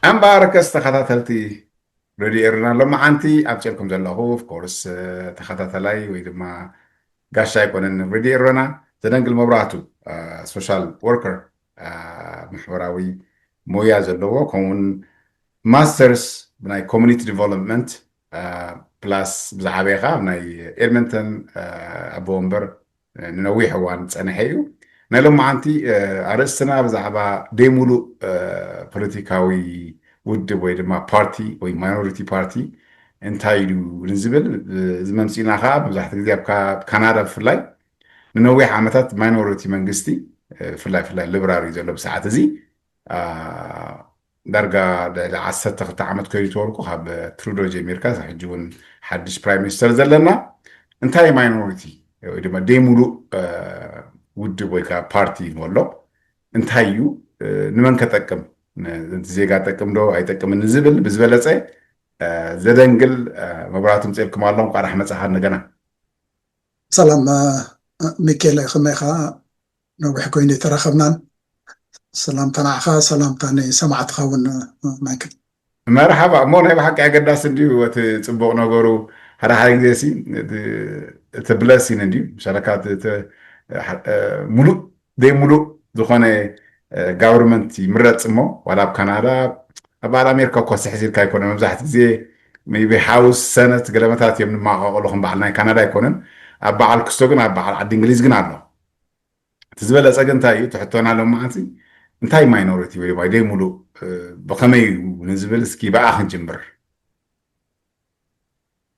ኣምባረከስ ተኸታተልቲ ሬድዮ ኤረና፣ ሎማዓንቲ ኣብ ጨልኩም ዘለኹ፣ of course፣ ተኸታተላይ ወይ ድማ ጋሻ ኣይኮነን ሬድዮ ኤረና፣ ዘደንግል መብራህቱ፣ ሶሻል ወርከር፣ ማሕበራዊ ሞያ ዘለዎ፣ ከምኡውን ማስተርስ ብናይ ኮሚኒቲ ዲቨሎፕመንት፣ ፕላስ ብዛዕባ ኢኻ ናይ ኤድመንተን ኣቦ ወንበር ንነዊሕ እዋን ዝጸንሐ እዩ። ናይ ሎማዓንቲ ኣርእስትና ብዛዕባ ደይሙሉእ ፖለቲካዊ ውድብ ወይ ድማ ፓርቲ ወይ ማይኖሪቲ ፓርቲ እንታይ እዩ ንዝብል፣ እዚ መምፅእና ከዓ መብዛሕትኡ ግዜ ኣብ ካናዳ ብፍላይ ንነዊሕ ዓመታት ማይኖሪቲ መንግስቲ፣ ብፍላይ ብፍላይ ሊብራል እዩ ዘሎ ብሰዓት እዚ። ዳርጋ ልዕሊ ዓሰርተ ክልተ ዓመት ኮይኑ ተወርኩ ካብ ትሩዶ ጀሚርካ ሕጂ እውን ሓድሽ ፕራይም ሚኒስተር ዘለና። እንታይ ማይኖሪቲ ወይ ድማ ደይሙሉእ ውድብ ወይ ከዓ ፓርቲ ንበሎ እንታይ እዩ፣ ንመን ከጠቅም፣ ነቲ ዜጋ ጠቅም ዶ ኣይጠቅምን ንዝብል ብዝበለፀ ዘደንግል መብራህቱ ምፅእልኩም ኣሎ። እንኳዕ ደሓን መፃኻ እንደገና። ሰላም ሚኬለ፣ ከመይ ኢኻ? ነዊሕ ኮይኑ ኣይተራኸብናን። ሰላምታ ንዓኻ፣ ሰላምታ ንሰማዕትኻ እውን ማይክል። መርሓባ። እሞ ናይ ብሓቂ ኣገዳሲ እንድዩ እቲ ፅቡቕ ነገሩ። ሓደ ሓደ ግዜ ሲ እቲ ብለሲን እንድዩ ሸረካ ሙሉእ ደይ ሙሉእ ዝኾነ ጋቨርንመንት ይምረፅ እሞ ዋላ ኣብ ካናዳ ኣብ በዓል ኣሜሪካ እኮ ስሕዝ ኢልካ ኣይኮነ። መብዛሕቲ ግዜ ቢ ሃውስ ሰነት ገለመታት እዮም ንማቃቀሉ ከም በዓል ናይ ካናዳ ኣይኮነን። ኣብ በዓል ክስቶ ግን ኣብ በዓል ዓዲ እንግሊዝ ግን ኣሎ። እቲ ዝበለፀ ግን እንታይ እዩ ትሕቶና ሎም መዓልቲ እንታይ ማይኖሪቲ ወይ ድማ ደይ ሙሉእ ብኸመይ እዩ ንዝብል እስኪ ብኣ ክንጅምር።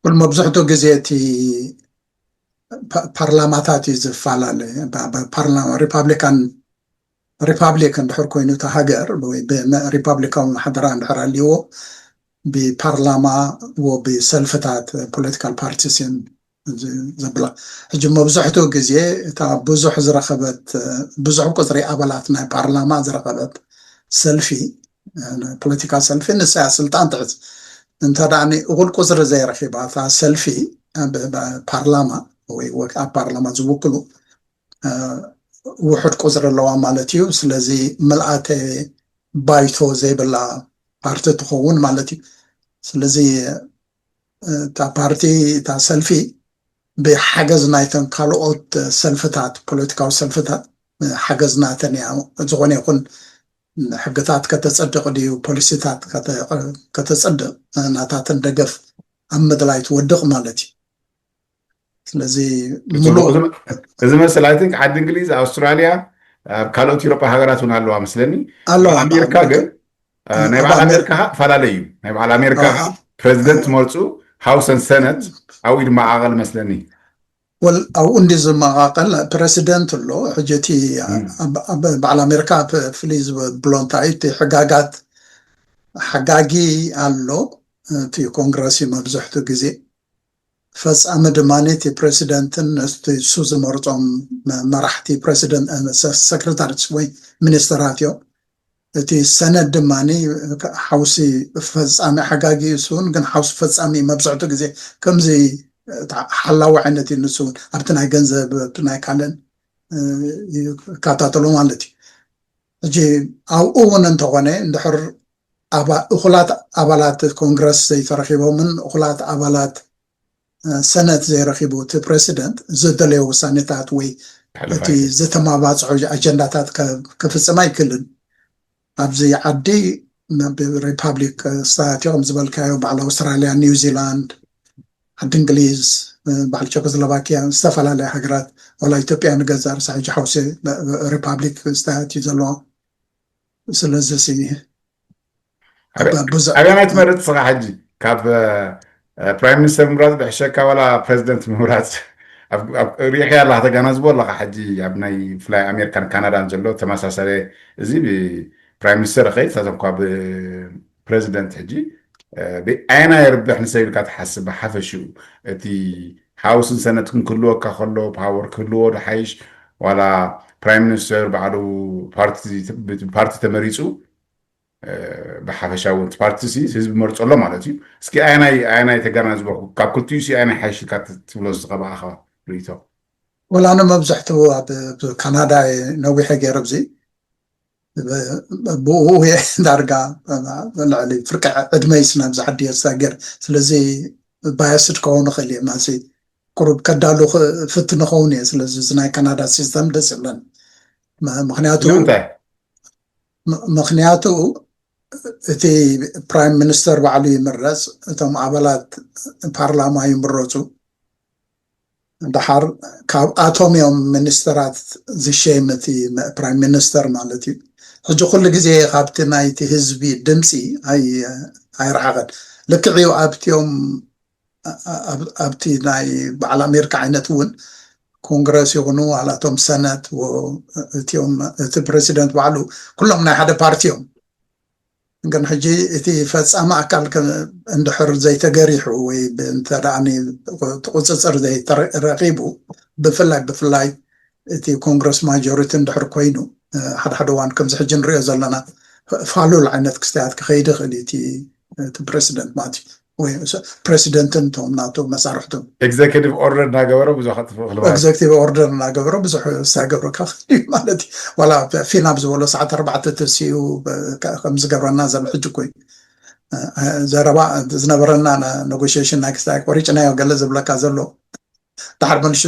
ኩል መብዝሕትኡ ግዜ እቲ ፓርላማታት እዩ ዝፈላለ። ፓርላማ ሪፓብሊካን ሪፓብሊክ እንድሕር ኮይኑ እቲ ሃገር ወይ ሪፓብሊካዊ ምሓደራ እንድሕር ኣልዎ ብፓርላማ ወ ብሰልፍታት ፖለቲካል ፓርቲስ እዮም ዘብላ። ሕጂ መብዝሕትኡ ግዜ እታ ብዙሕ ዝረኸበት ብዙሕ ቁፅሪ ኣባላት ናይ ፓርላማ ዝረኸበት ሰልፊ ፖለቲካ ሰልፊ ንሳ ስልጣን ትሕዝ። እንተ ደኣ እኹል ቁፅሪ ዘይረኺባ እታ ሰልፊ ፓርላማ ወይ ኣብ ፓርላማ ዝውክሉ ውሑድ ቁፅሪ ኣለዋ ማለት እዩ። ስለዚ ምልኣተ ባይቶ ዘይብላ ፓርቲ ትኸውን ማለት እዩ። ስለዚ እታ ፓርቲ እታ ሰልፊ ብሓገዝ ናይተን ካልኦት ሰልፍታት ፖለቲካዊ ሰልፍታት ሓገዝ ናተን እያ። ዝኾነ ይኹን ሕግታት ከተፀድቕ ድዩ ፖሊሲታት ከተፀድቕ ናታተን ደገፍ ኣብ ምድላይ ትወድቕ ማለት እዩ። ስለዚ እዚ መስል ኣይ ቲንክ ዓዲ እንግሊዝ፣ ኣውስትራሊያ፣ ኣብ ካልኦት ኤውሮጳ ሃገራት እውን ኣለዋ መስለኒ። ኣለዋ ኣሜሪካ ግን ናይ በዓል ኣሜሪካ ካ ፈላለዩ እዩ። ናይ በዓል ኣሜሪካ ፕሬዚደንት መርፁ ሃውሰን ሰነት ኣብኡ ድማ ዓቐል መስለኒ። ወል ኣብኡ እንዲ ዝመቃቀል ፕሬዚደንት ኣሎ። ሕጂ እቲ በዓል ኣሜሪካ ፍልይ ዝብሎ እንታይ እቲ ሕጋጋት ሓጋጊ ኣሎ። እቲ ኮንግረስ እዩ መብዝሕቱ ግዜ ፈፃሚ ድማ እቲ ፕሬዚደንትን እቲ እሱ ዝመርፆም መራሕቲ ፕሬዚደንት ሰክሬታሪስ ወይ ሚኒስተራት እዮም። እቲ ሰነድ ድማ ሓውሲ ፈፃሚ ሓጋጊ እሱን ግን ሓውሲ ፈፃሚ መብዝሕቱ ግዜ ከምዚ ሓላዊ ዓይነት እዩ። ንሱ እውን ኣብቲ ናይ ገንዘብ ኣብቲ ናይ ካልእን ይከታተሉ ማለት እዩ። ሕጂ ኣብኡ እውን እንተኾነ እንድሕር እኹላት ኣባላት ኮንግረስ ዘይተረኺቦምን እኹላት ኣባላት ሰነት ዘይረኺቡ እቲ ፕሬዚደንት ዝደለዮ ውሳኔታት ወይ እቲ ዝተማባፅዑ ኣጀንዳታት ክፍፅም ኣይክልን። ኣብዚ ዓዲ ናብ ሪፓብሊክ ስታት እዮም ዝበልካዮ በዓል ኣውስትራሊያ፣ ኒውዚላንድ፣ ዓዲ እንግሊዝ፣ በዓል ቸኮስሎቫኪያ፣ ዝተፈላለያ ሃገራት ዋላ ኢትዮጵያ ንገዛ ርሳ ሕጂ ሓውሲ ሪፓብሊክ ስታት እዩ ዘለዎ። ስለዚ ኣበና ትመርፅ ስኻ ሕጂ ካብ ፕራይም ሚኒስተር ምምራፅ ብሕሸካ ዋላ ፕሬዚደንት ምምራፅ ሪኢኻ ኣለካ ተጋናዝቦ ኣለካ። ሕጂ ኣብ ናይ ፍላይ ኣሜሪካን ካናዳን ዘሎ ተመሳሰለ እዚ ፕራይም ሚኒስተር ኸይድ ሳቶም ኳ ብፕሬዚደንት ሕጂ ኣየና የርብሕ ንሰብ ኢልካ ትሓስብ ብሓፈሽኡ እቲ ሃውስን ሰነትን ክህልወካ ከሎ ፓወር ክህልዎ ድሓይሽ ዋላ ፕራይም ሚኒስተር ባዕሉ ፓርቲ ተመሪፁ ብሓፈሻ እውን ፓርቲ ህዝቢ መርፀሎ ማለት እዩ። እስኪ ኣየናይ ኣየናይ ተጋናዝበኩ ካብ ክልቲኡ ሲ ኣየናይ ሓይሽልካ ትብሎ ዝኸባኣኻ ርእቶ? ወላ ንመብዝሕትኡ ኣብ ካናዳ ነዊሐ ገይረ ብዚ ብኡ ዳርጋ ልዕሊ ፍርቂ ዕድመይስ ናብዚ ዓዲ እየ ዝሳገር። ስለዚ ባያስድ ክኸውን ይኽእል እየ። ማሲ ቁሩብ ከዳሉ ክፍትን ይኸውን እየ። ስለዚ እዚ ናይ ካናዳ ሲስተም ደስ ይብለን። ምክንያቱ ምክንያቱ እቲ ፕራይም ሚኒስተር ባዕሉ ይምረፅ፣ እቶም ኣባላት ፓርላማ ይምረፁ። ደሓር ካብኣቶም እዮም ሚኒስተራት ዝሸይም እቲ ፕራይም ሚኒስተር ማለት እዩ። ሕጂ ኩሉ ግዜ ካብቲ ናይቲ ህዝቢ ድምፂ ኣይረሓቐን። ልክዕ እዩ ኣብቲኦም ኣብቲ ናይ በዓል ኣሜሪካ ዓይነት እውን ኮንግረስ ይኹኑ ዋላቶም ሰነት እቲኦም እቲ ፕሬዚደንት ባዕሉ ኩሎም ናይ ሓደ ፓርቲ እዮም። ግን ሕጂ እቲ ፈፃሚ ኣካል እንድሕር ዘይተገሪሑ ወይ እንተ ቁፅፅር ዘይረቂቡ ብፍላይ ብፍላይ እቲ ኮንግረስ ማጆሪቲ እንድሕር ኮይኑ ሓደ ሓደ እዋን ከምዚ ሕጂ ንሪኦ ዘለና ፋሉል ዓይነት ክስተያት ክኸይድ ይኽእል እዩ እቲ ፕሬዚደንት ማለት እዩ። ወይ ፕሬዚደንትን እቶም ናቱ መሳርሕቱ ኤግዜኪቲቭ ኦርደር እናገበረ ብዙሕ ከጥፍእ ክልዋ ኤግዜኪቲቭ ኦርደር እናገበረ ብዙሕ ሳገበረ ካኽእል ማለት እዩ። ዋላ ፊና ብዝበሎ ሰዓት ኣርባዕተ ተሲኡ ከምዝገብረና ዘሎ ሕጂ ኮይ ዘረባ ዝነበረና ኔጎሽሽን ናይ ክስታይ ቆሪጭናዮ ገለ ዝብለካ ዘሎ ድሓር መልሹ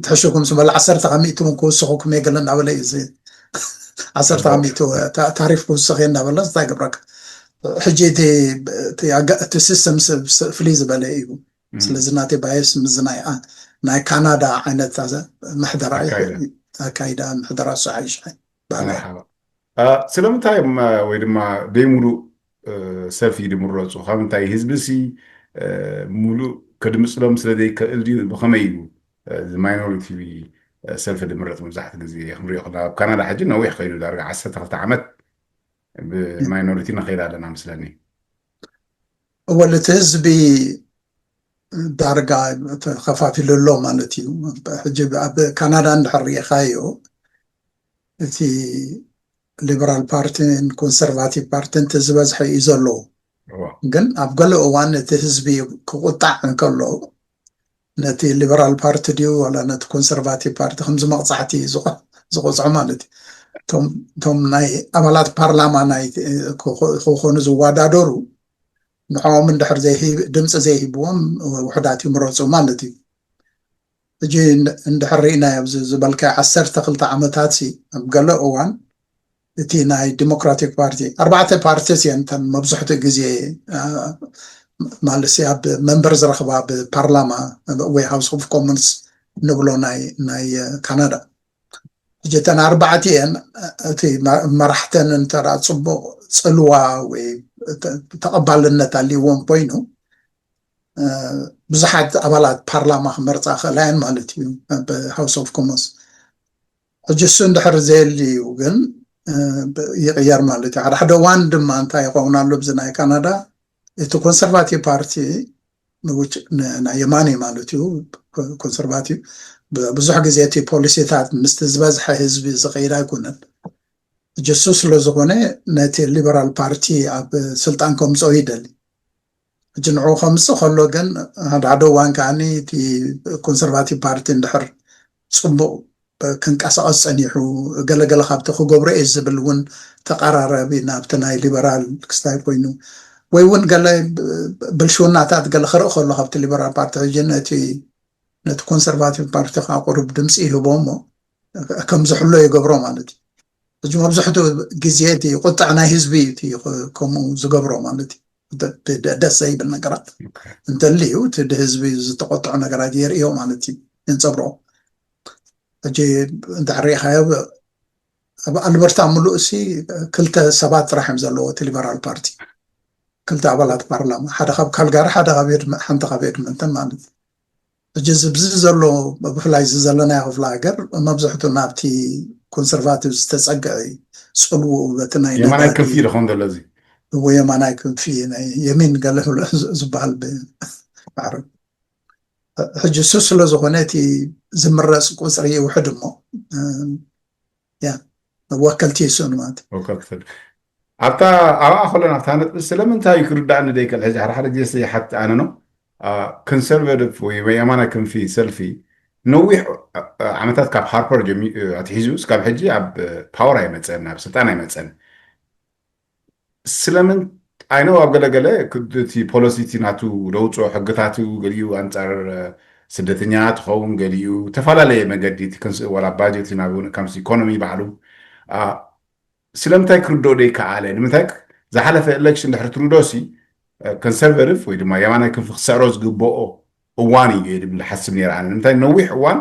ትሕሽኩም ዝበለ ዓሰርተ ካብ ሚእቲ እውን ክውስኹኩም እየ ገለ እናበለ እዩ እዚ ዓሰርተ ካብ ሚእቲ ታሪፍ ክውስኽ እየ እናበለ እንታይ ገብረካ። ሕጂ እቲ ሲስተም ፍልይ ዝበለ እዩ። ስለዚ ናተይ ባየስ ምዚ ናይ ካናዳ ዓይነት ምሕደራ ኣካይዳ ምሕደራ ሰዓይሽ ስለምንታይ እዮም ወይ ድማ ደይሙሉእ ሰልፊ ድምረፁ ካብ ምንታይ ህዝቢ ሲ ሙሉእ ከድምፅሎም ስለ ዘይክእል ድዩ ብኸመይ እዩ ማይኖሪቲ ሰልፊ ድምረፅ መብዛሕቲ ግዜ ክንሪኦ ከለና ኣብ ካናዳ ሕጂ ነዊሕ ከይዱ ዳርጋ ዓሰርተ ክልተ ዓመት ብማይኖሪቲ ንኸይድ ኣለና ምስለኒ እወ እቲ ህዝቢ ዳርጋ ተኸፋፊሉ ኣሎ ማለት እዩ። ሕጂ ኣብ ካናዳ እንድሕር ሪኢኻዮ እቲ ሊበራል ፓርቲን ኮንሰርቫቲቭ ፓርቲን እቲ ዝበዝሐ እዩ ዘለዎ። ግን ኣብ ገለ እዋን እቲ ህዝቢ ክቁጣዕ እንከሎ ነቲ ሊበራል ፓርቲ ድዩ ዋላ ነቲ ኮንሰርቫቲቭ ፓርቲ ከምዚ መቕፃዕቲ ዝቆፅዖ ማለት እዩ። እቶም ናይ ኣባላት ፓርላማ ናይ ክኾኑ ዝወዳደሩ ንዕኦም እንድሕር ድምፂ ዘይሂብዎም ውሕዳት ይምረፁ ማለት እዩ። ሕጂ እንድሕር ርኢናዮ ኣብዚ ዝበልካዮ ዓሰርተ ክልተ ዓመታት ኣብ ገለ እዋን እቲ ናይ ዲሞክራቲክ ፓርቲ ኣርባዕተ ፓርቲስ እየን እተን መብዝሕትኡ ግዜ ማለት ኣብ መንበር ዝረኽባ ብፓርላማ ወይ ሃውስ ኦፍ ኮመንስ ንብሎ ናይ ካናዳ። ሕጂ እተን ኣርባዕተ እየን እቲ መራሕተን እንተ ፅቡቕ ፅልዋ ወይ ተቐባልነት ኣልዎም ኮይኑ ብዙሓት ኣባላት ፓርላማ ክመርፃ ክእላ እየን ማለት እዩ ኣብ ሃውስ ኦፍ ኮመንስ። ሕጂ እሱ እንድሕር ዘየሊ እዩ ግን ይቕየር ማለት እዩ። ሓደ ሓደ እዋን ድማ እንታይ ይኸውን ኣሎ ብዚ ናይ ካናዳ እቲ ኮንሰርቫቲቭ ፓርቲ ናይ የማኒ ማለት እዩ ኮንሰርቫቲቭ ብዙሕ ግዜ እቲ ፖሊሲታት ምስቲ ዝበዝሐ ህዝቢ ዝኸይድ ኣይኮነን። ሕጂ እሱ ስለ ዝኾነ ነቲ ሊበራል ፓርቲ ኣብ ስልጣን ከምፅኦ ይደሊ። ሕጂ ንዕኡ ከምፅእ ከሎ ግን ሓደ ሓደ እዋን ከዓኒ እቲ ኮንሰርቫቲቭ ፓርቲ እንድሕር ፅቡቕ ክንቀሳቐስ ፀኒሑ ገለገለ ካብቲ ክገብሮ እየ ዝብል እውን ተቐራረቢ ናብቲ ናይ ሊበራል ክስታይ ኮይኑ ወይ እውን ገለ ብልሽውናታት ገለ ክርኢ ከሎ ካብቲ ሊበራል ፓርቲ ሕጂ ነቲ ነቲ ኮንሰርቫቲቭ ፓርቲ ከዓ ቁሩብ ድምፂ ይህቦ እሞ ከም ዝሕሎ ይገብሮ ማለት እዩ። ሕጂ መብዝሕትኡ ግዜ እቲ ቁጥዕ ናይ ህዝቢ እዩ እቲ ከምኡ ዝገብሮ ማለት እዩ። ደስ ዘይብል ነገራት እንተልዩ እቲ ህዝቢ ዝተቆጥዖ ነገራት የርእዮ ማለት እዩ፣ የንፀብርቆ። ሕጂ እንድሕር ሪኢኻዮ ኣብ ኣልበርታ ምሉእ ሲ ክልተ ሰባት ጥራሕ እዮም ዘለዎ እቲ ሊበራል ፓርቲ፣ ክልተ ኣባላት ፓርላማ፣ ሓደ ካብ ካልጋሪ፣ ሓደ ካብ ሓንቲ ካብ ኤድመንተን ማለት እዩ። ሕጂ እዚ ብዚ ዘሎ ብፍላይ እዚ ዘለናዮ ክፍለ ሃገር መብዝሕቱ ናብቲ ኮንሰርቫቲቭ ዝተፀግዐ እዩ። ፅልውኡ በቲ ናይ የማናይ ክንፊ ዶ ክኸውን ዘሎ እዚ እዎ የማናይ ክንፊ ናይ የሚን ገለ ዝበሃል ብማዕረ ሕጂ እሱ ስለ ዝኾነ እቲ ዝምረፅ ቁፅሪ ይውሕድ እሞ ያ ወከልቲ ይስእኑ ማለት እዩ። ወከልቲ ኣብታ ኣብኣ ከሎ ናብታ ነጥቢ ስለምንታይ እዩ ክርዳእኒ ደይክእል ሕጂ ሓደ ሓደ ግዜ ይሓት ኣነ ነው ኮንሰርቬቲቭ ወይ የማናይ ክንፊ ሰልፊ ነዊሕ ዓመታት ካብ ሃርፐር ኣትሒዙ እስካብ ሕጂ ኣብ ፓወር ኣይመፀን፣ ኣብ ስልጣን ኣይመፀን። ስለምን ኣይነው ኣብ ገለገለ እቲ ፖሊሲ እቲ ናቱ ለውፅኦ ሕግታቱ ገሊኡ ኣንፃር ስደተኛ ትኸውን፣ ገሊኡ ዝተፈላለየ መገዲ እቲ ክንስ ዋላ ባጀት ናብኡ ከምስ ኢኮኖሚ ባዕሉ ስለምንታይ ክርድኦ ደይከኣለ? ንምንታይ ዝሓለፈ ኤሌክሽን ድሕሪ ትሩዶ ሲ ኮንሰርቨቲቭ ወይ ድማ የማናይ ክንፊ ክስዕሮ ዝግብኦ እዋን እዩ ድብል ሓስብ ነይረ ኣነ። ንምንታይ ነዊሕ እዋን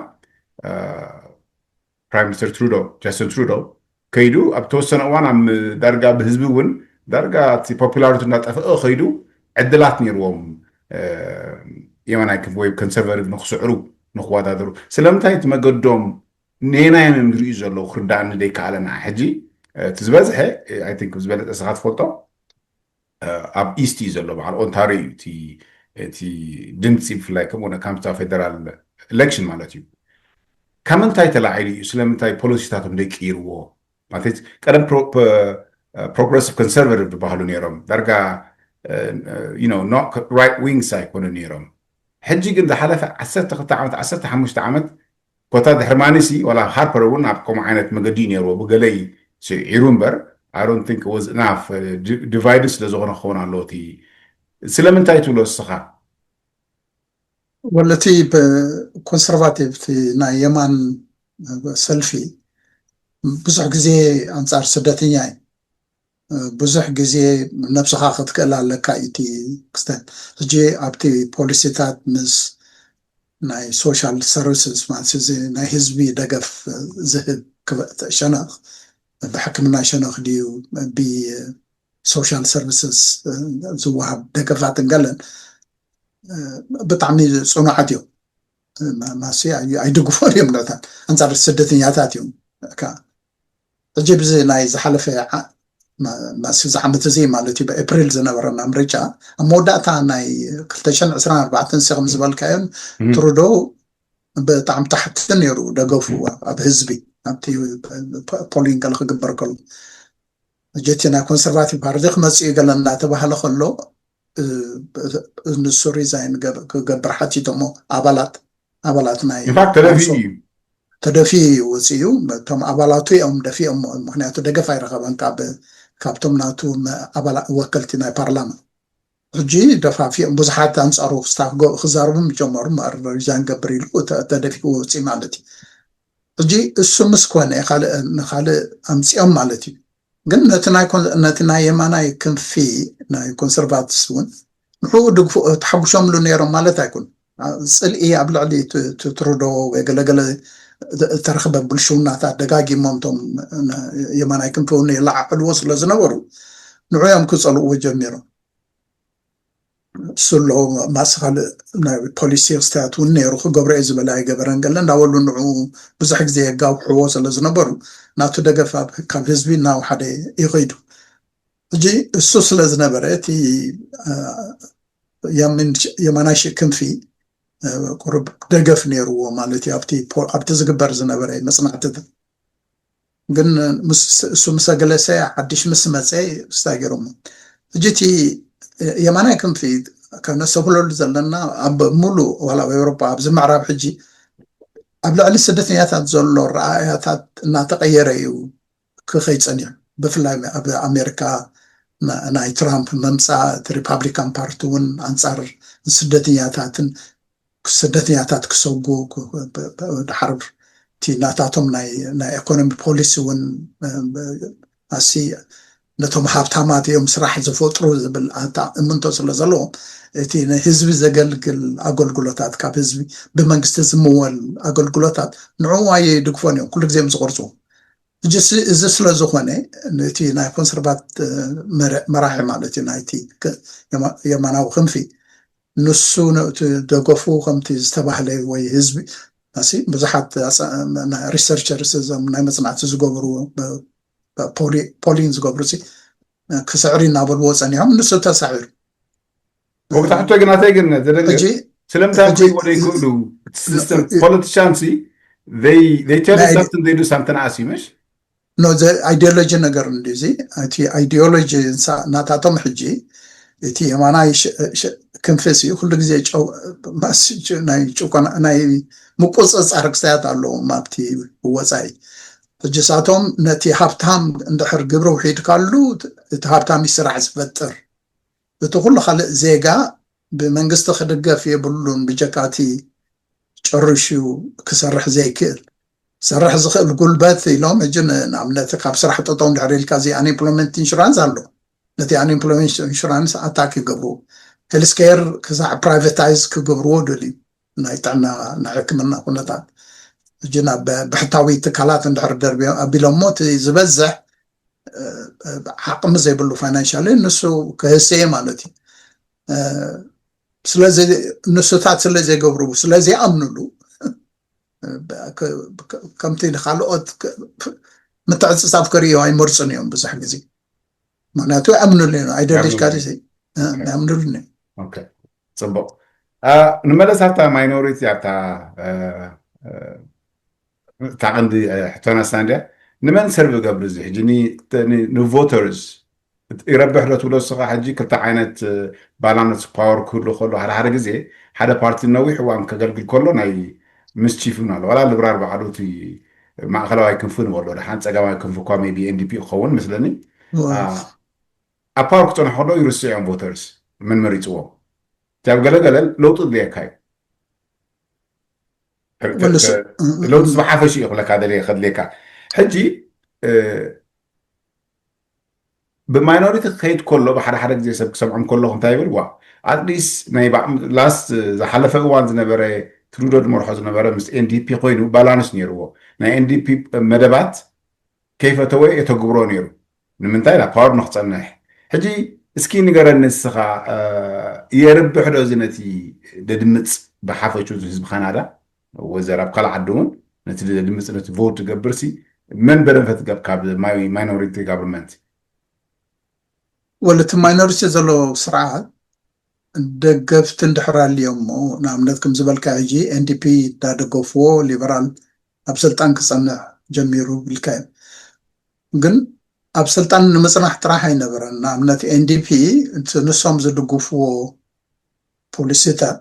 ፕራይም ሚኒስተር ትሩዶ ጃስትን ትሩዶ ከይዱ ኣብ ተወሰነ እዋን ኣብ ዳርጋ ብህዝቢ እውን ዳርጋ እቲ ፖፑላሪቲ እናጠፍአ ከይዱ ዕድላት ነይርዎም የማናይ ክንፊ ወይ ኮንሰርቨቲቭ ንክስዕሩ ንክወዳደሩ። ስለምንታይ እቲ መገዶም ነናዮም እዮም ዝርእዩ ዘለዉ ክርዳእኒ ደይከኣለና። ሕጂ እቲ ዝበዝሐ ኣይ ቲንክ ዝበለጠ ስኻ ትፈልጦ ኣብ ኢስት እዩ ዘሎ፣ በዓል ኦንታሪዮ እዩ እቲ ድምፂ ብፍላይ ከምኡ ካምታ ፌደራል ኤሌክሽን ማለት እዩ። ካብ ምንታይ ተላዒሉ እዩ? ስለምንታይ ፖሊሲታቶም ደይቅይርዎ? ማለት ቀደም ፕሮግረሲቭ ኮንሰርቨቲቭ ዝበሃሉ ነይሮም፣ ዳርጋ ራይት ዊንግስ ኣይኮኑ ነይሮም። ሕጂ ግን ዝሓለፈ ዓሰርተ ክልተ ዓመት ዓሰርተ ሓሙሽተ ዓመት ኮታ ድሕሪ ማኒሲ ዋላ ሃርፐር እውን ኣብ ከምኡ ዓይነት መገዲ እዩ ነይርዎ። ብገለይ ስዒሩ እምበር I don't think was enough ዲቫይድ ስለ ዝኾነ ክኸውን ኣለዎ። እቲ ስለምንታይ ትብሎ እስኻ? ወለቲ ኮንሰርቫቲቭ ናይ የማን ሰልፊ ብዙሕ ግዜ ኣንፃር ስደተኛ እዩ። ብዙሕ ግዜ ነብስኻ ክትክእል ኣለካ እዩ እቲ ክስተት። ሕጂ ኣብቲ ፖሊሲታት ምስ ናይ ሶሻል ሰርቪስስ ማለት እዚ ናይ ህዝቢ ደገፍ ዝህብ ክበ- ሸነኽ ብሕክምና ሸነኽ ድዩ ብሶሻል ሰርቪስስ ዝወሃብ ደገፋትን ገለን ብጣዕሚ ፅኑዓት እዮም። ማሲ ኣይድግፎን እዮም ነታ ኣንፃር ስደተኛታት እዮም። ሕጂ ብዚ ናይ ዝሓለፈ ዓመት እዚ ማለት እዩ ብኤፕሪል ዝነበረና ምርጫ ኣብ መወዳእታ ናይ ክልተ ሽሕን ዕስራን ኣርባዕተን ሲ ከም ዝበልካዮን ትሩዶ ብጣዕሚ ታሕቲ ነይሩ ደገፉ ኣብ ህዝቢ ኣብቲ ፖሊንግ ገለ ክግበር ከሎ። ሕጂ እቲ ናይ ኮንሰርቫቲቭ ፓርቲ ክመፅእ እዩ ገለ እናተባሃለ ከሎ ንሱ ሪዛይን ክገብር ሓቲቶሞ ኣባላት ኣባላት ናይ ኢንፋክት ተደፊኡ እዩ። ተደፊኡ እዩ ወፂኡ። እቶም ኣባላቱ እዮም ደፊኦም፣ ምክንያቱ ደገፍ ኣይረኸበን ካብ ካብቶም ናቱ ወከልቲ ናይ ፓርላማ። ሕጂ ደፋፊኦም ብዙሓት ኣንፃሩ ክዛረቡ ጀመሩ። ሪዛይን ገብር ኢሉ ተደፊኡ ወፂ ማለት እዩ። ሕጂ እሱ ምስ ኮነ ንካልእ ኣምፂኦም ማለት እዩ። ግን ነቲ ናይ የማናይ ክንፊ ናይ ኮንሰርቫቲቭስ እውን ንዕኡ ድግፉ ተሓጉሾምሉ ነይሮም ማለት ኣይኮን። ፅልኢ ኣብ ልዕሊ ትሩዶ ወይ ገለገለ ዝተረኽበ ብልሽውናታት ደጋጊሞም ቶም የማናይ ክንፊ እውን የለዓዕልዎ ስለ ዝነበሩ ንዑ እዮም ክፀልእዎ ጀሚሮም። እሱ ኣሎ ማስ ካልእ ናይ ፖሊሲ ክስተያት እውን ነይሩ ክገብሮ እየ ዝበለ ኣይገበረን ገለ እንዳበሉ ንዑ ብዙሕ ግዜ የጋውሕዎ ስለ ዝነበሩ ናቱ ደገፍ ካብ ህዝቢ እናወሓደ ይኸይዱ። ሕጂ እሱ ስለ ዝነበረ እቲ የማናይ ክንፊ ቁሩብ ደገፍ ነይርዎ ማለት እዩ ኣብቲ ዝግበር ዝነበረ መፅናዕትታት። ግን እሱ ምስ ኣገለሰ ሓድሽ ምስ መፀ ስታይ ገይሮሞ። ሕጂ እቲ የማናይ ክንፊ ከነስተብህለሉ ዘለና ኣብ ሙሉእ ዋላ ኣብ ኤውሮጳ ኣብዚ ምዕራብ ሕጂ ኣብ ልዕሊ ስደተኛታት ዘሎ ረኣያታት እናተቐየረ እዩ ክኸይድ ፀኒሑ። ብፍላይ ኣብ ኣሜሪካ ናይ ትራምፕ ምምፃእ እቲ ሪፓብሊካን ፓርቲ እውን ኣንፃር ስደተኛታትን ስደተኛታት ክሰጉ ድሓር እቲ ናታቶም ናይ ኢኮኖሚ ፖሊሲ እውን ኣሲ ነቶም ሃብታማት እዮም ስራሕ ዝፈጥሩ ዝብል ኣታ እምንቶ ስለ ዘለዎም እቲ ንህዝቢ ዘገልግል ኣገልግሎታት ካብ ህዝቢ ብመንግስቲ ዝምወል ኣገልግሎታት ንዕኡ ኣይድግፎን እዮም ኩሉ ግዜ እዮም ዝቆርፅዎ። እዚ ስለ ዝኾነ ነቲ ናይ ኮንሰርቫት መራሒ ማለት እዩ ናይቲ የማናዊ ክንፊ ንሱ እቲ ደገፉ ከምቲ ዝተባህለ ወይ ህዝቢ ብዙሓት ሪሰርቸርስ እዞም ናይ መፅናዕቲ ዝገብሩ ፖሊን ዝገብሩ ክስዕሪ እናበልዎ ፀኒሖም ንሱ ተሳዒሩ። ወቅቲ ሕቶ ግናተይ ግን ዘደንገ ስለምንታይ ክሪእዎ ዘይክእሉ system politicians they tell you something they do something else እዩ ምሽ ኖ ኣይዲዮሎጂ ነገር እንዲ እዚ እቲ ኣይዲዮሎጂ ናታቶም ሕጂ እቲ የማናይ ክንፊ ኩሉ ግዜ ናይ ጭቆና ናይ ምቁፅፃር ክሳያት ኣለዎም ኣብቲ ወፃኢ። ሕጂ ሳቶም ነቲ ሃብታም እንድሕር ግብሪ ውሒድካሉ እቲ ሃብታም ስራሕ ዝፈጥር፣ እቲ ኩሉ ካልእ ዜጋ ብመንግስቲ ክድገፍ የብሉን። ብጀካቲ ጨርሹ ክሰርሕ ዘይክእል፣ ክሰርሕ ዝኽእል ጉልበት ኢሎም ሕጂ ንኣብነት ካብ ስራሕ ጠጠው እንድሕር ኢልካ እዚ unemployment insurance ኣሎ። ነቲ unemployment insurance ኣታክ ይገብሩ፣ health care ክሳዕ privatize ክገብርዎ ደልዩ ናይ ጥዕና ናይ ሕክምና ኩነታት ሕጂ ናብ ብሕታዊ ትካላት እንድሕር ደርቢዮ ኣቢሎሞ እቲ ዝበዝሕ ዓቕሚ ዘይብሉ financially ንሱ ክህሰየ ማለት እዩ። ስለዚ ንሱታት ስለ ዘይገብሩ ስለ ዘይኣምንሉ ከምቲ ንካልኦት ምትዕፅፃፍ ክርእዮ ኣይመርፁን እዮም ብዙሕ ግዜ። ምክንያቱ ኣይኣምንሉ እዮም። ኣይደሊሽካ ኣይኣምንሉን እዮም። ፅቡቅ። ንመለስ ኣብታ ማይኖሪቲ ኣብታ እታ ቀንዲ ሕቶና ሳንድያ ንመን ሰርቭ ገብር እዚ ሕጂ ንቮተርስ ይረብሕ ዶ ትብሎ እስኻ? ሕጂ ክልተ ዓይነት ባላንስ ፓወር ክህሉ ከሎ ሓደ ሓደ ግዜ ሓደ ፓርቲ ነዊሕ እዋን ከገልግል ከሎ ናይ ምስቺፍ እውን ኣሎ። ዋላ ልብራር ባዕሉ እቲ ማእኸላዋይ ክንፊ ንበሎ ደሓን ፀጋማይ ክንፊ እኳ ሜቢ ኤንዲፒ ክኸውን መስለኒ ኣብ ፓወር ክፀንሑ ከሎ ይርስዕዮም ቮተርስ መን መሪፅዎም። እቲ ኣብ ገለገለ ለውጢ ድልየካ እዩ። ለውጢ ዝሓፈሽ እዩ ክብለካ ደልየ ከድልየካ ሕጂ ብማይኖሪቲ ክኸይድ ከሎ ብሓደ ሓደ ግዜ ሰብ ክሰምዖም ከለኹ እንታይ ይብል ዋ ኣትሊስ ናይ ላስት ዝሓለፈ እዋን ዝነበረ ትሩዶ ዝመርሖ ዝነበረ ምስ ኤንዲፒ ኮይኑ ባላንስ ነይርዎ ናይ ኤንዲፒ መደባት ከይፈተወ የተግብሮ ነይሩ ንምንታይ ናብ ፓወር ንክፀንሕ ሕጂ እስኪ ንገረኒ ንስኻ የርብሕ ዶ እዚ ነቲ ደድምፅ ብሓፈሹ ህዝቢ ካናዳ ወዘር ኣብ ካልእ ዓዲ እውን ነቲ ደድምፅ ነቲ ቮት ትገብር ሲ መን በረንፈት ገብ ካብ ማይኖሪቲ ጋቨርንመንት ወለ እቲ ማይኖሪቲ ዘለዎ ስርዓት ደገፍቲ እንድሕር ኣልዮሞ ንኣብነት ከም ዝበልካ ሕጂ ኤንዲፒ እንዳደገፍዎ ሊበራል ኣብ ስልጣን ክፀንሕ ጀሚሩ ኢልካ እዩ ግን ኣብ ስልጣን ንምፅናሕ ጥራሕ ኣይነበረን ንኣብነት ኤንዲፒ ንሶም ዝድግፍዎ ፖሊሲታት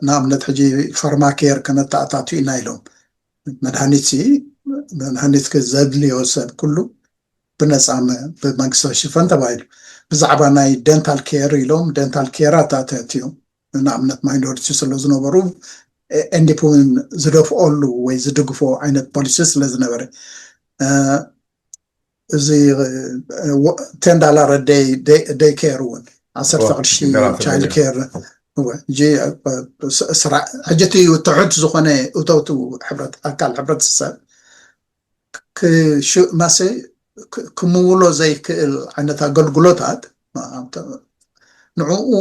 ንኣብነት ሕጂ ፋርማኬር ከነተኣታቱ ኢና ኢሎም መድሃኒት መድሃኒት ዘድልዮ ሰብ ኩሉ ብነፃ ብመንግስቲ ክሽፈን ተባሂሉ ብዛዕባ ናይ ደንታል ኬር ኢሎም ደንታል ኬር ኣታተት እዮም ንኣብነት ማይኖሪቲ ስለ ዝነበሩ ኤንዲፒ እውን ዝደፍኦሉ ወይ ዝድግፎ ዓይነት ፖሊሲ ስለ ዝነበረ እዚ ቴን ዳላር ደይ ኬር እውን ዓሰርተ ቅርሺ ቻይልድ ኬር ሕጂ እቲ ትሑት ዝኾነ እተውቱ ኣካል ሕብረተሰብ ማሰ ክምውሎ ዘይክእል ዓይነት ኣገልግሎታት ንዕኡ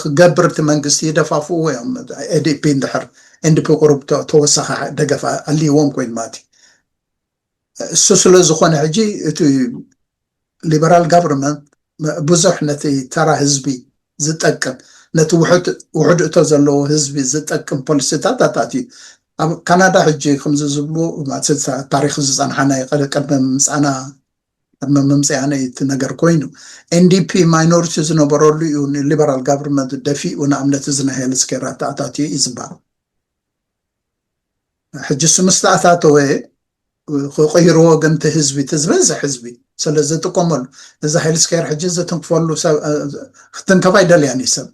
ክገብር እቲ መንግስቲ ይደፋፍኡ እዮም ኤዲፒ እንድሕር ኤንዲፒ ቁሩብ ተወሳኺ ደገፍ ኣልይዎም ኮይኑ ማለት እዩ እሱ ስለ ዝኾነ ሕጂ እቲ ሊበራል ጋቨርንመንት ብዙሕ ነቲ ተራ ህዝቢ ዝጠቅም ነቲ ውሑድ እቶ ዘለዎ ህዝቢ ዝጠቅም ፖሊሲታት ኣታትዩ ኣብ ካናዳ ሕጂ ከምዚ ዝብሉ ታሪክ ዝፀንሓና ቅድሚ ምምፃና ቅድሚ ምምፅያነ እቲ ነገር ኮይኑ ኤንዲፒ ማይኖሪቲ ዝነበረሉ እዩ ሊበራል ጋቨርንመንት ደፊኡ ንኣብነት እዚ ናይ ሄልስኬር ኣታኣታትዩ እዩ ዝበሃል ሕጂ እሱ ምስ ተኣታተወ ክቕይርዎ ግን እቲ ህዝቢ እቲ ዝበዝሕ ህዝቢ ስለ ዝጥቀመሉ እዚ ሄልስኬር ሕጂ ዝትንክፈሉ ክትንከፍ ኣይደልያን እዩ ሰብ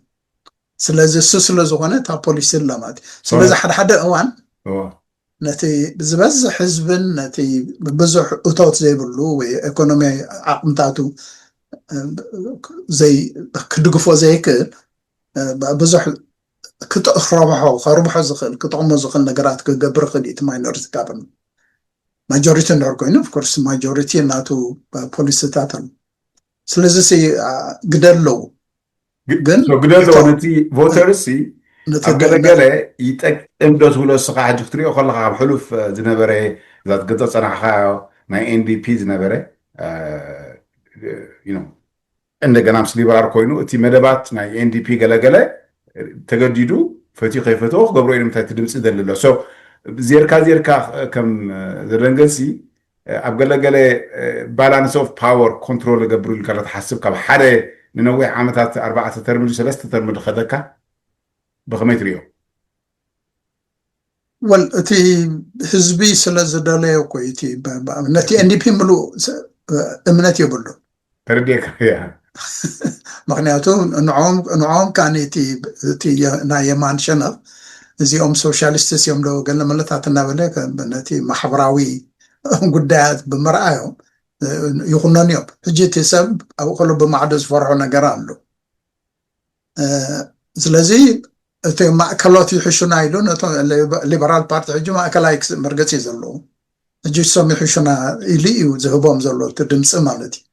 ስለዚ እሱ ስለ ዝኾነ እታ ፖሊሲ ኣለማት ስለዚ ሓደ ሓደ እዋን ነቲ ዝበዝሕ ህዝብን ነቲ ብዙሕ እቶት ዘይብሉ ወይ ኢኮኖሚያዊ ዓቕምታቱ ክድግፎ ዘይክእል ብዙሕ ክረብሖ ከርብሖ ዝኽእል ክጠቕሞ ዝኽእል ነገራት ክገብር ክእል እቲ ማይኖሪቲ ጋቨርንመንት ማጆሪቲ እንድሕር ኮይኑ ኦፍኮርስ ማጆሪቲ ናቱ ፖሊሲታት ኣሎ ስለዚ ግደ ኣለዉ ግን ግደ ኣለዎ ነቲ ቮተርስ ኣብ ገለገለ ይጠቅም ዶ ትብሎ እስኻ ሕጂ ክትሪኦ ከለካ ካብ ሕሉፍ ዝነበረ እዛ ትገፀ ፀናሕካ ናይ ኤንዲፒ ዝነበረ እንደገና ምስ ሊበራል ኮይኑ እቲ መደባት ናይ ኤንዲፒ ገለገለ ተገዲዱ ፈትዩ ከይፈትዎ ክገብሮ እዩ ንምንታይ እቲ ድምፂ ዘልሎ ዜርካ ዜርካ ከም ዘለንገሲ ኣብ ገለገለ ባላንስ ኦፍ ፓወር ኮንትሮል ገብሩ ኢልካ ትሓስብ ካብ ሓደ ንነዊሕ ዓመታት ኣርባዕተ ተርሚ ድዩ ሰለስተ ተርሚ ዝኸደካ ብኸመይ ትሪኦ? ወል እቲ ህዝቢ ስለ ዝደለዮ እኮ እዩ። እቲ ብ- ብ- ነቲ ኤንዲፒ ምሉእ ስ- እምነት የብሉ። ተረዲኤካ እያ። ምክንያቱ ንዕኦም ንዕኦም ከኣ እቲ እቲ የ- ናይ የማን ሸነኽ እዚኦም ሶሻሊስትስ እዮም ዶ ገለ መለታት እናበለ ከ- ነቲ ማሕበራዊ ጉዳያት ብምርኣዮም ይኹነኑ እዮም። ሕጂ እቲ ሰብ ኣብኡ ከሎ ብማዕዶ ዝፈርሖ ነገር ኣሎ። ስለዚ እቲ ማእከሎት ይሕሹና ኢሉ ነቶም ሊበራል ፓርቲ ሕጂ ማእከላይ ክስ- መርገፂ እዩ ዘለዎ። ሕጂ እሶም ይሕሹና ኢሉ እዩ ዝህቦም ዘሎ እቲ ድምፂ ማለት እዩ።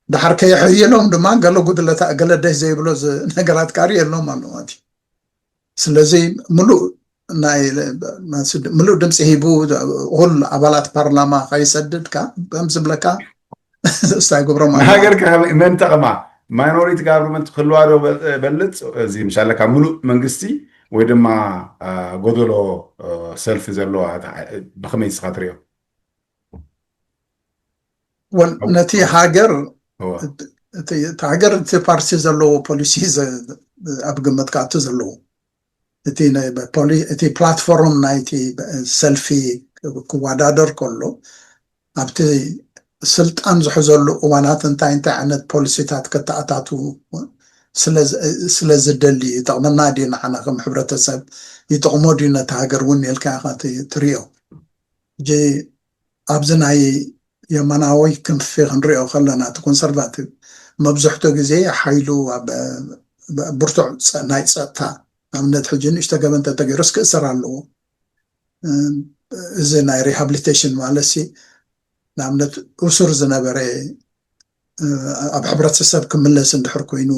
ድሓር ከየሕይሎም ድማ ገለ ጉድለታ ገለ ደስ ዘይብሎ ዝ- ነገራት ካሪ የሎም ኣሎ ማለት እዩ። ስለዚ ምሉእ ናይ ምሉእ ድምፂ ሂቡ እኹል ኣባላት ፓርላማ ከይሰድድካ ከም ዝብለካ ስታይ ግብሮም ኣሎ። ንሃገር ከ መን ጠቕማ? ማይኖሪቲ ጋቨርንመንት ክህልዋ ዶ በ- በልፅ? እዚ ምሻለካ ምሉእ መንግስቲ ወይ ድማ አ፣ ጎደሎ አ፣ ሰልፊ ዘለዋ እታ ዓ- ብኸመይ ንስኻ ትሪኦ? ወል ነቲ ሃገር እወ። እቲ እቲ ሃገር እቲ ፓርቲ ዘለዎ ፖሊሲ ዘ- ኣብ ግምት ክኣቱ ዘለዎ እቲ ናይ ፖሊ- እቲ ፕላትፎርም ናይቲ ሰልፊ ክወዳደር ከሎ ኣብቲ ስልጣን ዝሕዘሉ እዋናት እንታይ እንታይ ዓይነት ፖሊሲታት ከተኣታቱ ስለ ዝ- ስለ ዝደሊ ይጠቕመና ድዩ ንዓና ከም ሕብረተሰብ ይጠቕሞ ድዩ ነቲ ሃገር እውን ኢልካ ኢኻ ት- ትሪኦ። ሕጂ ኣብዚ ናይ የማናዊ ክንፊ ክንሪኦ ከለና እቲ ኮንሰርቫቲቭ መብዝሕትኡ ግዜ ሓይሉ ኣብ ብ- ብርቱዕ ፀ- ናይ ፀጥታ ኣብነት ሕጂ ንእሽተ ገበን ተተገይሩስ ክእሰር ኣለዎ። እም፣ እዚ ናይ ሪሃብሊቴሽን ማለት ሲ ንኣብነት እሱር ዝነበረ እ፣ ኣብ ሕብረተሰብ ክምለስ እንድሕር ኮይኑ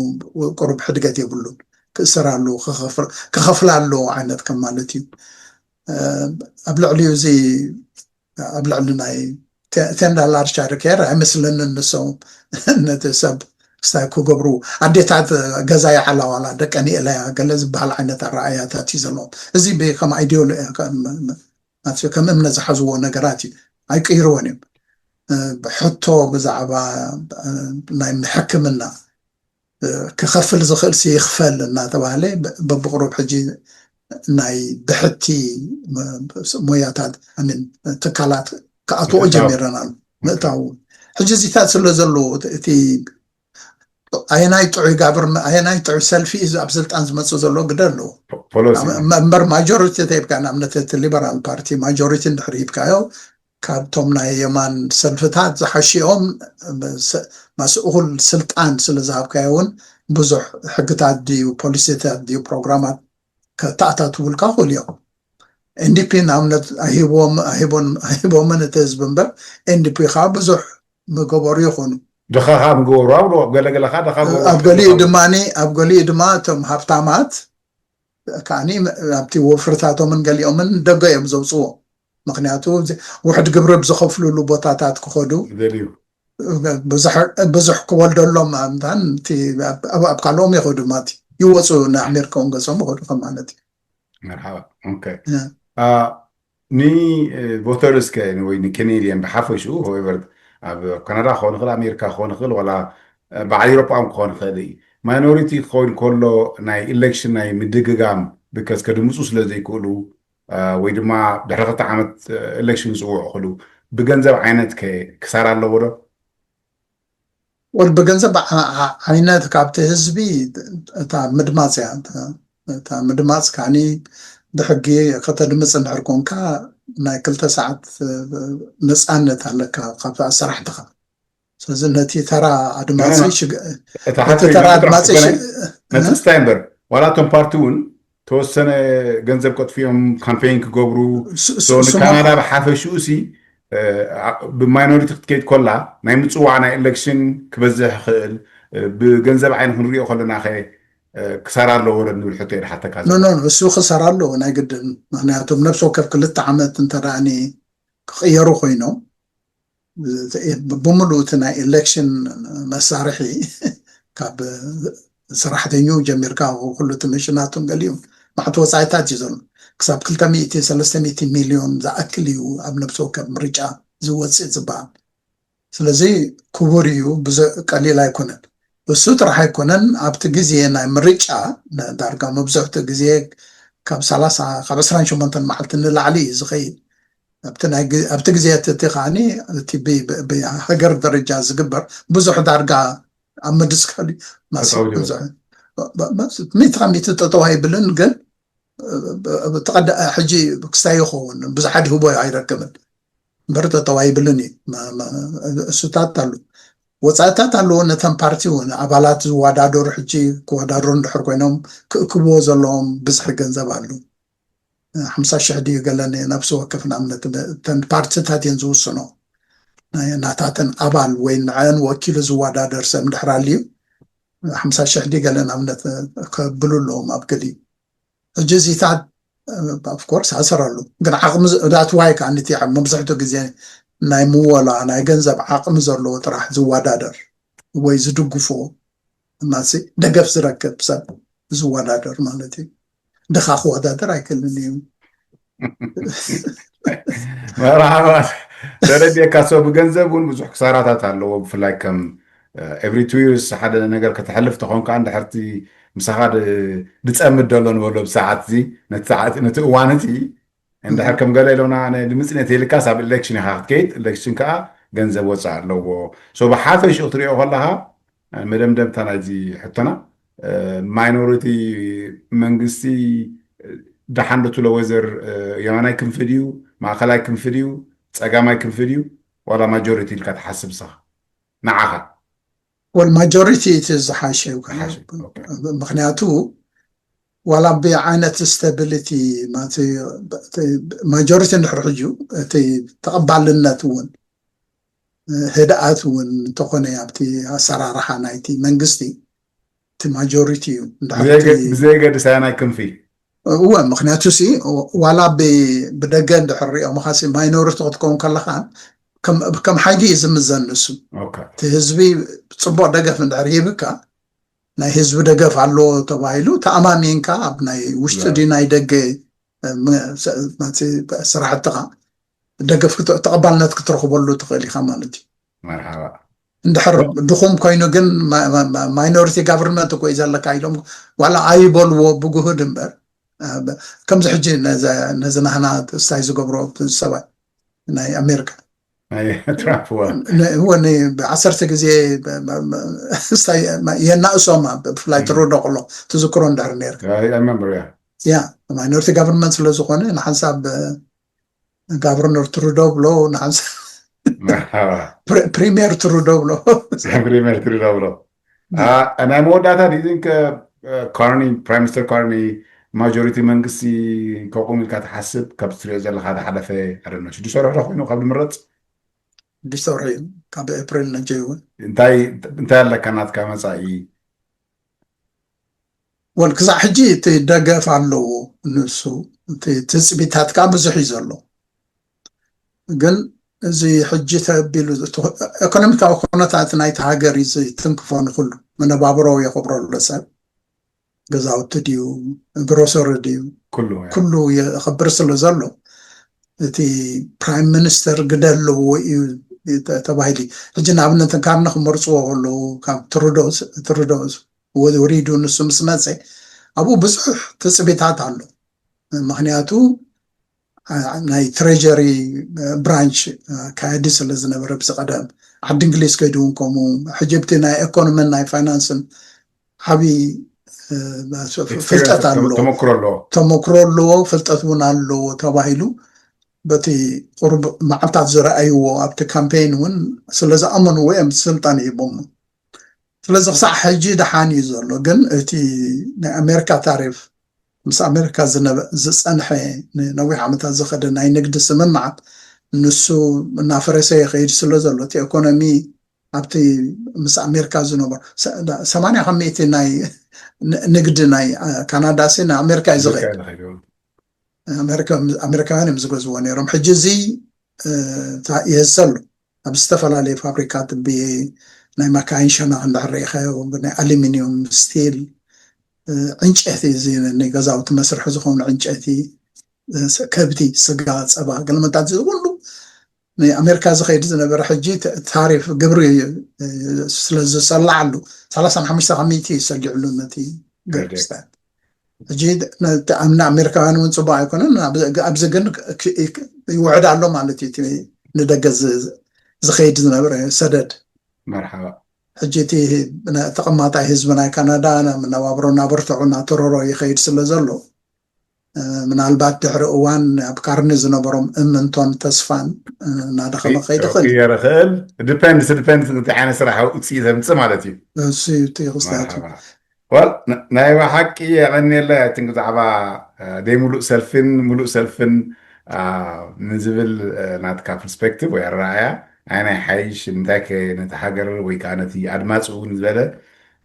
ቁሩብ ሕድገት የብሉን። ክእሰር ኣለዎ፣ ክኸፍል- ክኸፍል ኣለዎ ዓይነት ከም ማለት እዩ። እ፣ ኣብ ልዕሊኡ እዚ ኣብ ልዕሊ ናይ ቴን ዳላር ቻርድ ኬር ኣይመስለንን ንሶም ነቲ ሰብ ክስታይ ክገብሩ ኣዴታት ገዛ ይዓላ ዋላ ደቀን ይእለያ ገለ ዝበሃል ዓይነት ኣረኣያታት እዩ ዘለዎም። እዚ ብ- ከም ኣይዲዮሎ ከም እምነት ዝሓዝዎ ነገራት እዩ። ኣይቅይርዎን እዮም። ሕቶ ብዛዕባ ናይ ሕክምና ክኸፍል ዝኽእል ሲ ይኽፈል እናተባህለ በብቕሩብ ሕጂ ናይ ብሕቲ ሞያታት ኣሚን ትካላት ክኣትዎ ጀሚረናል ምእታው። ሕጂ እዚታት ስለ ዘለዎ እቲ ኣየናይ ጥዑይ ጋብር ኣየናይ ጥዑይ ሰልፊ እዩ ኣብ ስልጣን ዝመፅእ ዘሎ ግደ ኣለዎ። እምበር ማጆሪቲ ተይብካ ንኣብነት እቲ ሊበራል ፓርቲ ማጆሪቲ እንድሕር ሂብካዮ ካብቶም ናይ የማን ሰልፍታት ዝሓሽኦም ማስ እኹል ስልጣን ስለ ዝሃብካዮ እውን ብዙሕ ሕግታት ድዩ ፖሊሲታት ድዩ ፕሮግራማት ከተኣታትውልካ ክእሉ እዮም። ኤንዲፒ ንኣብነት ሂቦምን እቲ ህዝቢ እምበር ኤንዲፒ ከዓ ብዙሕ ምገበሩ ይኾኑ። ድኻ ከዓ ምገበሩ ኣብልዎ ገለገለ ከዓ ድኻ ገበሩ ኣብ ገሊኡ ድማ ኣብ ገሊኡ ድማ እቶም ሃብታማት ከዓኒ ኣብቲ ወፍርታቶምን ገሊኦምን ደገ እዮም ዘውፅዎ። ምክንያቱ ውሕድ ግብሪ ብዝኸፍሉሉ ቦታታት ክኸዱ ብዙሕ ክወልደሎም ምታን ኣብ ካልኦም ይኸዱ ማለት ይወፁ ንኣሜሪካ እውን ገፆም ይኸዱ ከም ማለት እዩ። መርሓባ ኦኬ ኒ ቮተርስ ከ ወይ ንኬኔድየን ብሓፈሽኡ ሆቨር ኣብ ካናዳ ክኸውን ይኽእል ኣሜሪካ ክኸውን ይኽእል ዋላ በዓል ኤሮጳ ክኸውን ይኽእል እዩ። ማይኖሪቲ ክኸውን ከሎ ናይ ኢሌክሽን ናይ ምድግጋም ብከስ ከድምፁ ስለ ዘይክእሉ ወይ ድማ ድሕሪ ክልተ ዓመት ኢሌክሽን ዝፅውዑ ክሉ ብገንዘብ ዓይነት ከ ክሳራ ኣለዎ ዶ? ወል ብገንዘብ ዓይነት ካብቲ ህዝቢ እታ ምድማፅ እያ። እታ ምድማፅ ካኒ ብሕጊ ከተድምፅ እንድሕር ኮንካ ናይ ክልተ ሰዓት ነፃነት ኣለካ ካብ ስራሕትኻ። ስለዚ ነቲ ተራ ኣድማፂ ነቲ ተራ ኣድማፂ መፅስታይ እምበር ዋላ እቶም ፓርቲ እውን ተወሰነ ገንዘብ ከጥፍዮም ካምፔን ክገብሩ ንካናዳ ብሓፈሽኡ ሲ ብማይኖሪቲ ክትከይድ ኮላ ናይ ምፅዋዕ ናይ ኤሌክሽን ክበዝሕ ይኽእል ብገንዘብ ዓይኒ ክንሪኦ ከለና ኸ ክሳራ ኣለዎ ዶ ንብል ሕቶ የድሓተካ ኖ እሱ ክሳራ ኣለዎ ናይ ግድን። ምክንያቱም ነብሲ ወከፍ ክልተ ዓመት እንተደኣኒ ክቕየሩ ኮይኖም ብምሉእ እቲ ናይ ኤሌክሽን መሳርሒ ካብ ሰራሕተኛኡ ጀሚርካ ኩሉ እቲ መሽናቱን ገሊኡ ማዕት ወፃኢታት እዩ ዘሎ። ክሳብ ክልተ ሚእቲ ሰለስተ ሚእቲ ሚልዮን ዝኣክል እዩ ኣብ ነብሲ ወከፍ ምርጫ ዝወፅእ ዝበሃል። ስለዚ ክቡር እዩ፣ ቀሊል ኣይኮነን። እሱ ጥራሕ ኣይኮነን። ኣብቲ ግዜ ናይ ምርጫ ዳርጋ መብዛሕትኡ ግዜ ካብ ሰላሳ ካብ ዕስራን ሸሞንተን መዓልቲ ንላዕሊ እዩ ዝኸይድ። ኣብቲ ናይ ግ- ኣብቲ ግዜ እቲ እቲ ከዓኒ እቲ ብ- ብ- ብሃገር ደረጃ ዝግበር ብዙሕ ዳርጋ ኣብ ምድስካል እዩ። ማስ- ጠጠው ይብል። ብዙሕ ብ- ብ- ብ- ሚእቲ ካብ ሚእቲ ጠጠው ኣይብልን፣ ግን ብ- ብ- ተቐዳ- ሕጂ ክስታይ ይኸውን ብዙሕ ኣድህቦ ኣይረክብን እምበር ጠጠው ኣይብልን እዩ። መ- መ- እሱታት ኣሉ፣ ወፃእታት ኣለዎ። ነተን ፓርቲ እውን ኣባላት ዝወዳደሩ ሕጂ ክወዳደሩ እንድሕር ኮይኖም ክእክብዎ ዘለዎም ብዙሕ ገንዘብ ኣሉ። ሓምሳ ሽሕ ድዩ ገለ ን- ነፍሲ ወከፍ ንኣብነት ብ- እተን ፓርቲታት እየን ዝውስኖ። ናይ ናታተን ኣባል ወይ ንዐን ወኪሉ ዝወዳደር ሰብ እንድሕር ኣልዩ ሓምሳ ሽሕ ድዩ ገለ ንኣብነት ከብሉ ኣለዎም ኣብ ገሊኡ። ሕጂ እዚታት ኦፍኮርስ ኣሰር ኣሉ፣ ግን ዓቕሚ ዳት ዋይ ከዓ ንቲ መብዛሕትኡ ግዜ ናይ ምወላ ናይ ገንዘብ ዓቕሚ ዘለዎ ጥራሕ ዝወዳደር ወይ ዝድግፎ ማሲ ደገፍ ዝረክብ ሰብ ዝወዳደር ማለት እዩ። ድኻ ክወዳደር ኣይክእልን እዩ። መርሓባ። ተረዲእካ። ሰው ብገንዘብ እውን ብዙሕ ክሳራታት ኣለዎ። ብፍላይ ከም every two years ሓደ ነገር ከተሕልፍ ተኾንካ እንድሕርቲ ምሳኻ ድ- ድጸምድ ደሎ ንበሎ ብሰዓት እዚ ነቲ ሰዓት ነቲ እዋን እቲ እንድሕር ከም ገለ ኢሎና ድምፂ ነተይልካስ ኣብ ኢሌክሽን ኢኻ ክትከይድ። ኢሌክሽን ከዓ ገንዘብ ወፃእ ኣለዎ። ሶ ብሓፈሽኡ ክትሪኦ ከለኻ መደምደምታ ናይዚ ሕቶና ማይኖሪቲ መንግስቲ ደሓን ዶ ትብሎ ወይዘር የማናይ ክንፊ ድዩ ማእኸላይ ክንፊ ድዩ ፀጋማይ ክንፊ ድዩ ዋላ ማጆሪቲ ኢልካ ትሓስብ ንስኻ ንዓኻ? ወል ማጆሪቲ እቲ ዝሓሸ እዩ። ዝሓሸ፣ ኦኬ። ምክንያቱ ዋላ ብዓይነት ስታቢሊቲ ማጆሪቲ እንድሕር ሕጁ እቲ ተቐባልነት እውን ህድኣት እውን እንተኾነ ኣብቲ ኣሰራርሓ ናይቲ መንግስቲ እቲ ማጆሪቲ እዩ። እንድሕር እቲ ብዘይገድስ ኣየናይ ክንፊ? እወ፣ ምክንያቱ ሲ ዋላ ብ- ብደገ እንድሕር ሪኦምኻ ሲ ማይኖሪቲ ክትከውን ከለኻ ከም ከም ሓይሊ እዩ ዝምዘን ንሱ። ኦኬ። እቲ ህዝቢ ፅቡቅ ደገፍ እንድሕር ሂብካ ናይ ህዝቢ ደገፍ ኣሎ ተባሂሉ ተኣማሚንካ ኣብ ናይ ውሽጢ ድዩ ናይ ደገ እ፣ ም- ስ- ማለት ስራሕትኻ ደገፍ ክት- ተቐባልነት ክትረኽበሉ ትኽእል ኢኻ ማለት እዩ። መርሓባ። እንድሕር ድኹም ኮይኑ ግን ማ- ማ- ማ- ማይኖሪቲ ጋቨርንመንት እኮ እዩ ዘለካ ኢሎም ዋላ ኣይበልዎ ብጉህድ እምበር እ፣ ብ- ከምዚ ሕጂ ነዘ- ነዚ ናህና ስታይ ዝገብሮ ሰብኣይ ናይ ኣሜሪካ ናይ ትራምፕ ዋ ን- እወ ን- ብዓሰርተ ግዜ ብ- ብ- ብ- ስታይ ማ- የናእሶም ኣብ- ብፍላይ ትሩዶ ከሎ ትዝክሮ እንድሕር ነርካ I remember, yeah. ያ ማይኖሪቲ ጋቨርንመንት ስለ ዝኾነ ንሓንሳብ ጋቨርነር ትሩዶ ብሎ ንሓንሳብ መርሓባ። ፕሪ- ፕሪሚየር ትሩዶ ብሎ ፕሪሚየር ትሩዶ ብሎ። አ፣ ናይ መወዳእታ do you think ካርኒ ፕራይም ሚኒስተር ካርኒ ማጆሪቲ መንግስቲ ከቁም ኢልካ ትሓስብ? ካብ ትሪኦ ዘለካ ዝሓለፈ ኣደነ ሽዱሽተ ወርሒ ዶ ኮይኑ ካብ ዝምረፅ? ሽዱሽተ ወርሒ እዩ ካብ ኤፕሪል ነጀ እውን እንታይ እንታይ ኣለካ ናትካ መፃኢ? ወል ክሳዕ ሕጂ እቲ ደገፍ ኣለዎ ንሱ እቲ ትፅቢታት ከዓ ብዙሕ እዩ ዘሎ። ግን እዚ ሕጂ ተቢሉ ኢኮኖሚካዊ ኩነታት ናይቲ ሃገር እዩ ዝትንክፎ ንኩሉ መነባብሮ የኽብረሉ ሰብ ገዛውቲ ድዩ ግሮሰሪ ድዩ ኩሉ ያ። ኩሉ የኽብር ስለ ዘሎ እቲ ፕራይም ሚኒስተር ግደ ኣለዎ እዩ ተ- ተባሂሉ እዩ። ሕጂ ንኣብነት ካርኒ ክመርፅዎ ከለዉ ካብ ትሩዶ ትሩዶ ወ- ወሪዱ ንሱ ምስ መፀ ኣብኡ ብዙሕ ትፅቢታት ኣሎ። ምክንያቱ አ- ናይ ትሬጀሪ ብራንች ኣካየዲ ስለ ዝነበረ ብዚ ቀደም ዓዲ እንግሊዝ ከይዱ እውን ከምኡ ሕጂ ብቲ ናይ ኤኮኖሚን ናይ ፋይናንስን ዓብዪ እ፣ ፍልጠት ኣለዎ ተመክሮ ኣለዎ። ተመክሮ ኣለዎ ፍልጠት እውን ኣለዎ ተባሂሉ በቲ ቁሩብ መዓልታት ዝረኣይዎ ኣብቲ ካምፔይን እውን ስለ ዝኣመንዎ እዮም ስልጣን ሂቦሞ። ስለዚ ክሳዕ ሕጂ ደሓን እዩ ዘሎ፣ ግን እቲ ናይ ኣሜሪካ ታሪፍ ምስ ኣሜሪካ ዝነበ- ዝፀንሐ ንነዊሕ ዓመታት ዝኸደ ናይ ንግዲ ስምምዓት ንሱ እናፈረሰ ይኸይድ ስለ ዘሎ እቲ ኢኮኖሚ ኣብቲ ምስ ኣሜሪካ ዝነበሩ ሰ- ሰማንያ ካብ ሚእቲ ናይ ን- ንግዲ ናይ አ፣ ካናዳ ሲ ንኣሜሪካ እዩ ዝኸይድ። ኣሜሪካውያን እዮም ዝገዝዎ ነይሮም። ሕጂ እዚ ይህሰሉ ኣብ ዝተፈላለዩ ፋብሪካት ናይ መካይን ሸነኽ እንዳሕረኢኻዮ ናይ ኣሉሚኒየም ስቲል፣ ዕንጨቲ፣ እዚ ንገዛውቲ መስርሒ ዝኸውን ዕንጨቲ፣ ከብቲ፣ ስጋ፣ ፀባ፣ ገለመታት እዚ ኩሉ ንኣሜሪካ ዝኸይድ ዝነበረ ሕጂ ተ- ታሪፍ ግብሪ እ፣ ስለ ዝሰላዓሉ ሰላሳን ሓሙሽተ ካብ ሚእቲ እዩ ሰሊዕሉ ነቲ ገርግስታት። ሕጂ ነቲ ኣብ ንኣሜሪካውያን እውን ፅቡቅ ኣይኮነን። ኣብ- ኣብዚ ግን ክ- ክ- ይውዕድ ኣሎ ማለት እዩ። እቲ ንደገ ዝ- ዝኸይድ ዝነበረ ሰደድ መርሓባ ሕጂ እቲ ተቐማጣይ ህዝቢ ናይ ካናዳ መነባብሮ እናበርትዑ እናተረሮ ይኸይድ ስለ ዘሎ እ፣ ምናልባት ድሕሪ እዋን ኣብ ካርኒ ዝነበሮም እምንቶን ተስፋን እ፣ እናደኸመ ክኸይድ ይኽእል እዩ። ክየር ይኽእል። ዲፐንድስ ዲፐንድስ እንታይ ዓይነት ስራሕ ውፅኢት ዘምፅእ ማለት እዩ። እሱ እዩ እቲ ክስታቱ። መርሓባ ዋል ን- ናይ ብሓቂ የቐንየለይ። ኣይ ቲንክ ብዛዕባ እ፣ ደይ ሙሉእ ሰልፍን ሙሉእ ሰልፍን እ፣ ንዝብል እ፣ ናትካ ፐርስፔክቲቭ ወይ ኣረኣእያ ኣይ ናይ ሓይሽ እንታይ ከ ነቲ ሃገር ወይ ከዓ ነቲ ኣድማፂ እውን ዝበለ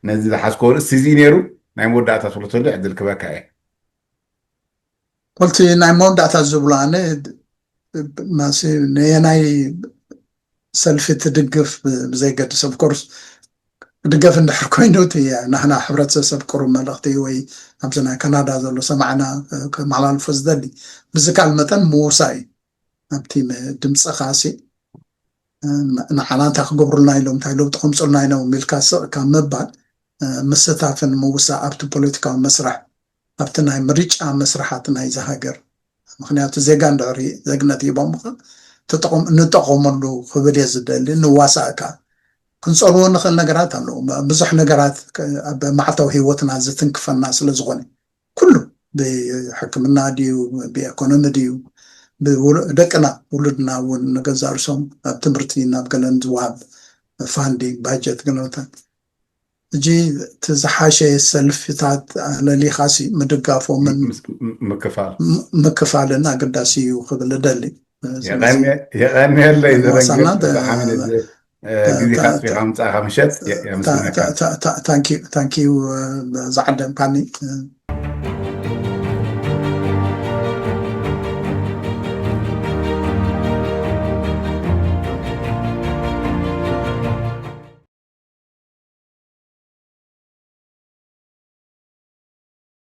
ነዚ ዝሓዝኮ ርእሲ እዚ ነይሩ ናይ መወዳእታ ትብሎ ተሎ ዕድል ክበካ እየ። ኮልቲ ናይ መወዳእታ ዝብሎ ኣነ ማሲ ነየናይ ሰልፊ ትድግፍ ብዘይገድስ ኦፍኮርስ ክድገፍ እንድሕር ኮይኑ እቲ ናህና ሕብረተሰብ ቅሩብ መልእኽቲ ወይ ኣብዚ ናይ ካናዳ ዘሎ ሰማዕና እ፣ ከመሓላልፎ ዝደሊ ብዝካል መጠን ምውሳእ እዩ። ኣብቲ ም- ድምፅኻ ሲ እ፣ ንዓና እንታይ ክገብሩልና ኢሎም እንታይ ለውጢ ከምፅኡልና ኢሎም ኢልካ ስቕ ካብ ምባል እ፣ ምስታፍን ምውሳእ ኣብቲ ፖለቲካዊ መስርሕ ኣብቲ ናይ ምርጫ መስርሓት ናይዚ ሃገር ምክንያቱ ዜጋ እንድሕሪ ዜግነት ሂቦምካ ተጠቐም- ንጠቐመሉ ክብል እየ ዝደሊ። ንዋሳእ ከኣ ክንፀልዎ ንኽእል ነገራት ኣለዉ። ብዙሕ ነገራት ከ- ኣብ መዓልታዊ ህይወትና ዝትንክፈና ስለ ዝኾነ ኩሉ ብሕክምና ድዩ ብኤኮኖሚ ድዩ ብውሉ- ደቅና ውሉድና እውን ንገዛ ርእሶም ኣብ ትምህርቲ ናብ ገለን ዝወሃብ ፋንዲንግ ባጀት ገለመታት ሕጂ እቲ ዝሓሸ ሰልፍታት ኣለሊኻሲ ምድጋፎምን ምክፋል ም- ምክፋልን ኣገዳሲ እዩ ክብል እደሊ። ስለዚ የቐንየ- የቐንየለይ ዘረንግል ዋሳና ብጣዕሚ ነዚ እ፣ ግዜኻ ኣፅቢኻ ምፃእኻ ምሸት የ- የመስግነካ። ታንኪዩ ዝዓደምካኒ።